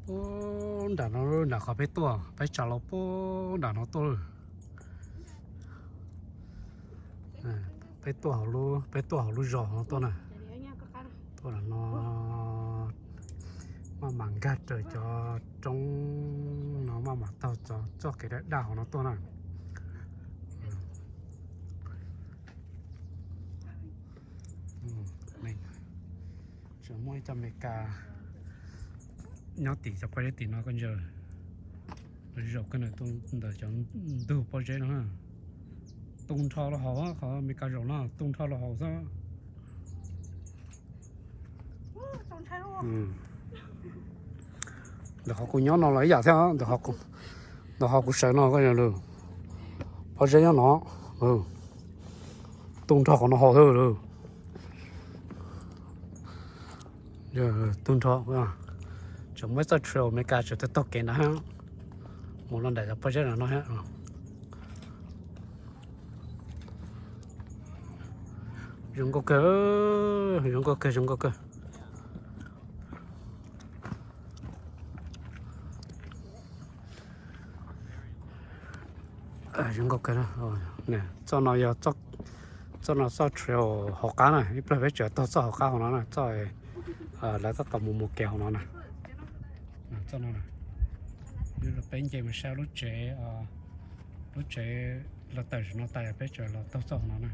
Ub, nram no, nram qhov peb tuaj, peb tsa los puag nram no tuaj lawm. Peb tuaj hauv lub, peb tuaj hauv lub zos no tuaj na. Tuaj nram no maj mam nkag raws cov roob no maj mam taug txoj kev daj daj hauv no tuaj na. Tseem muaj ib co Amelikas nyob tim cov pob zeb tim no koj ntsia, zaum kawg ntawm cov ntug pob zeb no. Tu nrho los haus, qhov Amelikas zaum no tu nrho los haus xwb. Ntawm qhov kuv nyob no los ib yam thiab, ntawm qhov kuv sawv no koj ntsia lawm, pob zeb nyob no, tu nrho qhov no haus xwb lawm. Tu nrho, tseem muaj ib txoj trail Amelikas tseem taug kev ntawd thiab, mus los nram cov pob zeb no thiab. Zoo nkauj kawg, zoo nkauj kawg, zoo nkauj kawg. Zoo nkauj kawg. Txoj no yog, txoj no txoj trail hauv qab na, ib pliag peb tseem taug txoj hauv qab hauv no na, txoj lawv tab tom mus mus kev hauv no na. Txoj no, peb nce mus saib lub tsev, lub tsev los tawm saum no tas peb tseem los taug txoj hauv no na.